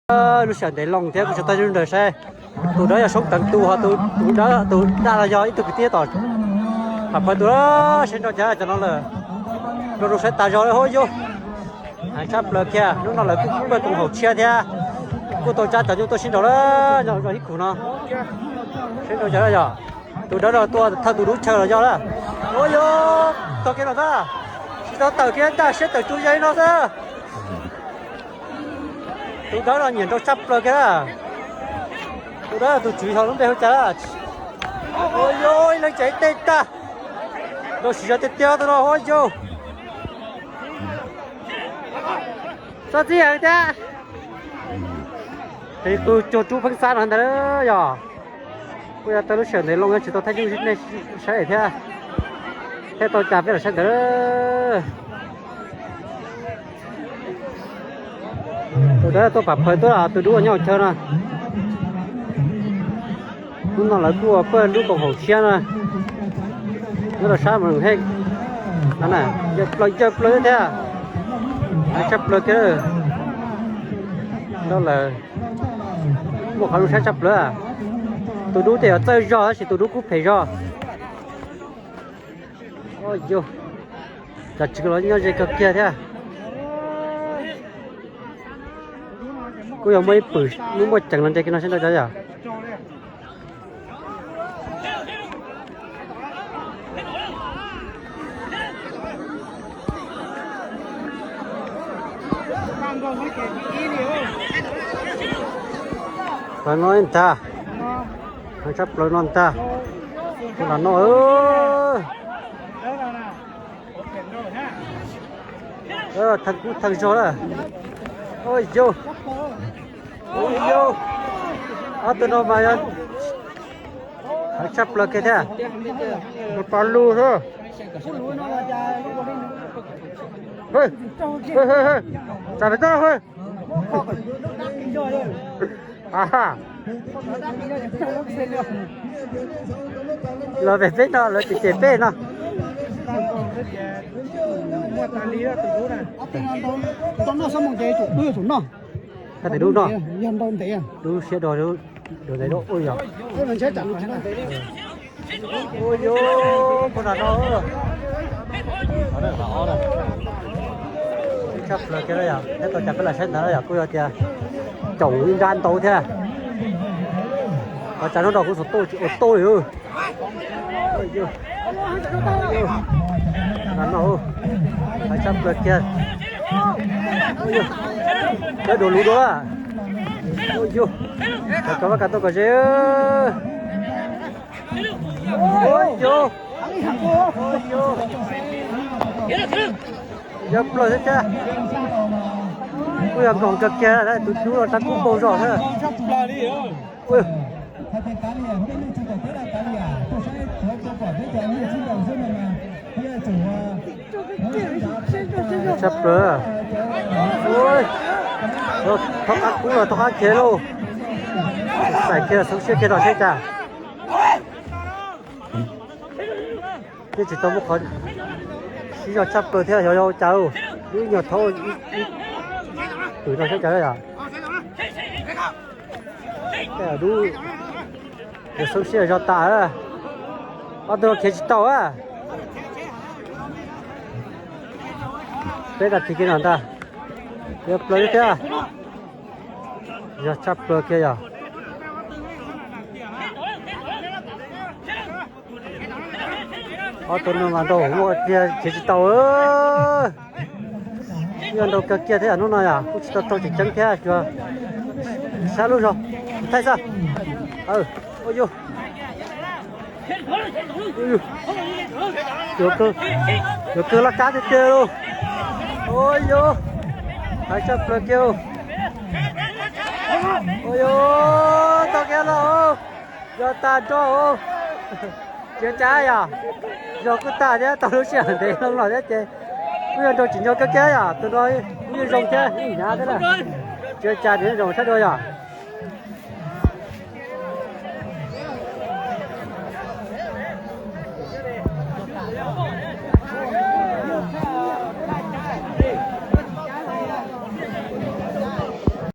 Lub sij hawm ntev loo thiab kuv tsis tau nrog saib. Tus dawb yog Soob Teev tus, ho tus dawb tus daj no yog ib tug kwv tij tom Pham Phawv tus. Saib nrau cas cov no lawm, nrau nrau saib tas zog lawm huab yug. Heev tshaj plaws kiag, hnub no lawv kuj pawg koom haum tshiab thiab kuj tau tsa cov nyuj tuaj sib nraus lawm zog ib khum no. Saib nrau cas yog tus dawb no tua thawj tus dub chaw los yog lawm. Huab yug, tog kiag no xwb, tsis tau tawm kiag, tab siab tawm tsuj yag li no xwb. Tus dawb no nyiam nrau tshaj plaws kiag. Tus dawb tus tswv yog lub npe hu cas lawm? Huab yug, ib leeg tsam ib teg tag. Nrau siv zog tiag tiag tus no huab yug. Txhob txij heev thiab. Tus cuag rub pheeb xab no ntag yog. Kuj yog tau lub sij hawm ntev loo tsis tau thaij nyuj nej saib thiab. Thiaj tau cas peb los saib ntawd. Tus dawb tuaj Pham Phawv tuaj, tus dub nyob hauv chaw no. Hnub no lawv kuj ua pawg lub koom haum tshiab no. Nyob rau sab Mus Hej no na, yawg plaws yawg plaws thiab. Heev tshaj plaws kiag. Nrau lawm, muaj qhov zoo saib tshaj plaws. Tus dub tej yuav txawj zog tab sis tus dub kuj phem zog. Yog, cov tswv los nyob ze kawg kiag thiab. Kuj yog muaj ib pwm muaj muaj ceev los nres kiag no saib nrau cov yom. Plaws no ntag, heev tshaj plaws no ntag. Tus lam no, thawj kub thawj zog lawm. Ua yug, ua yug, ob tug no mas yog heev tshaj plaws kiag thiab. Mus pov lus xwb. Tsam pem teb no. Los pem peb no, lawv cem cem peb no. Koj tus dub no, dub siab dua, dua ntev dua ua yog. Ua yug, puag nram no. Tshaj plaws kiag yom, thiab tau cas peb lam saib ntawd yom, kuj yog tias caum ib nrab ntau thiab. Qhov tsav hnub no kuv xum tuaj tsis ua tuaj li. Ua yug, no, heev tshaj plaws kiag. Ua yug, cov dua lub dua. Ua yug, cov kov vaj kav tuaj kom ze. Ua yug, ua yug, yog plaws thiab thiab. Kuj yog nkoos kawg kiag, tus dub los sab kub npaug zog thiab. Tshaj plaws. Thov qab kub los thov qab kev lauj. Xaim kiag xoob siab kiag no seb cas. Twb tsis tau muaj qhov siv zog tshaj plaws thiab, yog yog ua cas, twb nyuag thaub ib pwm no seb cas yom. Dub, yog xoob siab zog tas. Ob tug no khiav tsis tau. Peb tag kis kiag no ntag. Yog plaws thiab. Yog tshaj plaws kiag yog. Ob tug no mas nrau hauv muaj tiag khiav tsis tau. Yog nrau kawg kiag thiab yom, hnub no yom kuj tsis tau raug tseem ceeb thiab, tsuas sab lub zog thaij xwb. Ua yug, yuav kawg laj kab tiag tiag lauj. Ua yug, heev tshaj plaws kiag. Ua yug, tau kiag los, yog tag nrho. Tsis ua cas yom, zog kuj tag thiab, tau lub sij hawm ntev loo los thiab ces kuj yog nrau tsim nyog kawg kiag yom, tus no kuj yeej zoo thiab yeej hnyav thiab na. Tsis ua cas, nws yeej zoo sab dua yom.